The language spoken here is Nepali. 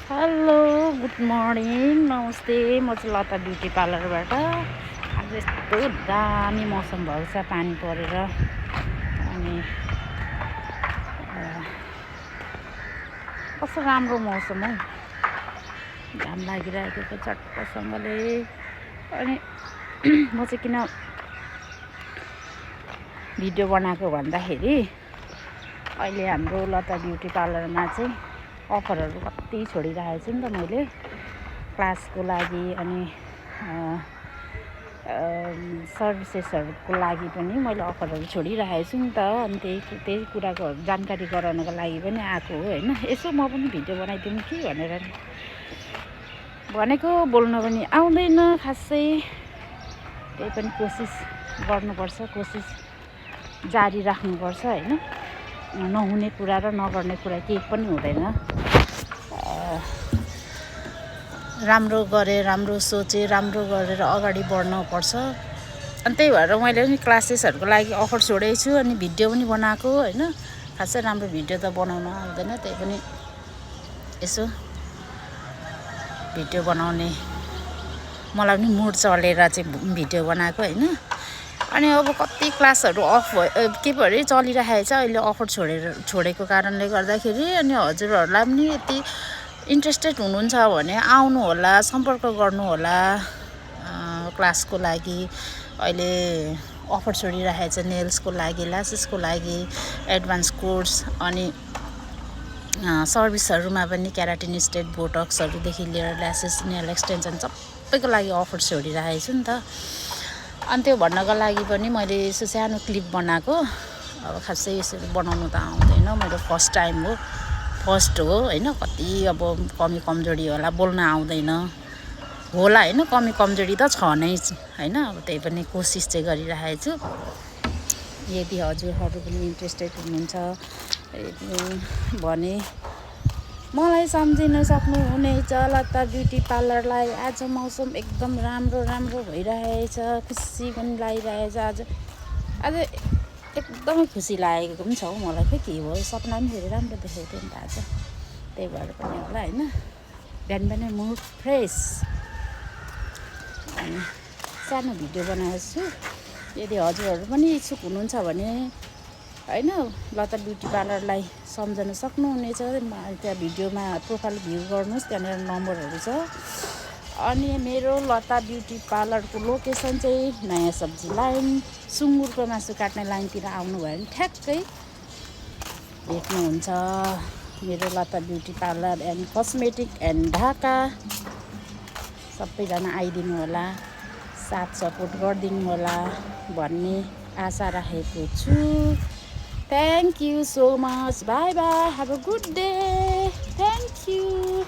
हेलो गुड मर्निङ नमस्ते। म चाहिँ लता ब्युटी पार्लरबाट। आज यस्तो दामी मौसम भएको छ, पानी परेर अनि कस्तो राम्रो मौसम हौ। घाम लागिरहेको छ चट्टसँगले। अनि म चाहिँ किन भिडियो बनाएको भन्दाखेरि अहिले हाम्रो लता ब्युटी पार्लरमा चाहिँ अफरहरू कति छोडिरहेको छु नि त मैले क्लासको लागि अनि सर्भिसेसहरूको लागि पनि मैले अफरहरू छोडिरहेको छु नि त। अनि त्यही कुराको जानकारी गराउनको लागि पनि आएको हो होइन। यसो म पनि भिडियो बनाइदिउँ कि भनेर भनेको। बोल्न पनि आउँदैन खासै, त्यही पनि कोसिस गर्नुपर्छ, कोसिस जारी राख्नुपर्छ होइन। नहुने कुरा र नगर्ने कुरा केही पनि हुँदैन। राम्रो गरे, राम्रो सोचे, राम्रो गरेर अगाडि बढ्नुपर्छ। अनि त्यही भएर मैले पनि क्लासेसहरूको लागि अफर छोडेको छु अनि भिडियो पनि बनाएको होइन। खासै राम्रो भिडियो त बनाउन आउँदैन, त्यही पनि यसो भिडियो बनाउने मलाई पनि मुड चलेर चाहिँ भिडियो बनाएको होइन। अनि अब कति क्लासहरू अफ के पो अरे चलिरहेको छ अहिले, अफर छोडेको कारणले गर्दाखेरि। अनि हजुरहरूलाई पनि यति इन्ट्रेस्टेड हुनुहुन्छ भने आउनु होला, सम्पर्क गर्नु होला। क्लासको लागि अहिले अफर छोडिरहेको छ, नेल्सको लागि, ल्यासेसको लागि, एडभान्स कोर्स अनि सर्भिसहरूमा पनि क्याराटिन स्टेट, बोटक्सहरूदेखि लिएर ल्यासेस, नेल एक्सटेन्सन सबैको लागि अफर छोडिरहेको छु नि त। अनि त्यो भन्नको लागि पनि मैले यसो सानो क्लिप बनाएको। अब खासै यसरी बनाउनु त आउँदैन, मेरो फर्स्ट टाइम हो, फर्स्ट हो होइन। कति अब कमी कमजोरी होला, बोल्न आउँदैन होला होइन, कमी कमजोरी त छ नै होइन। अब त्यही पनि कोसिस चाहिँ गरिरहेको छु। यदि हजुरहरू पनि इन्ट्रेस्टेड हुनुहुन्छ भने मलाई सम्झिन सक्नुहुनेछ लता ब्युटी पार्लरलाई। आज मौसम एकदम राम्रो भइरहेछ, खुसी पनि लागिरहेछ। आज एकदमै खुसी लागेको पनि छ हौ मलाई। खै के हो, सपना पनि फेरि राम्रो देखेको थिएँ नि त आज, त्यही भएर पनि होला होइन। बिहानै मुड फ्रेस अनि सानो भिडियो बनाएको छु। यदि हजुरहरू पनि इच्छुक हुनुहुन्छ भने होइन लता ब्युटी पार्लरलाई सम्झन सक्नुहुनेछ। त्यहाँ भिडियोमा प्रोफाइल भ्यू गर्नुहोस्, त्यहाँनिर नम्बरहरू छ। अनि मेरो लता ब्युटी पार्लरको लोकेसन चाहिँ नयाँ सब्जी लाइन, सुँगुरको मासु काट्ने लाइनतिर आउनुभयो भने ठ्याक्कै भेट्नुहुन्छ। मेरो Lata beauty parlour and cosmetic and Dhaka. सबैजना आइदिनु होला, साथ सपोर्ट गरिदिनु होला भन्ने आशा राखेको छु। Thank you so much. Bye bye. Have a good day. Thank you.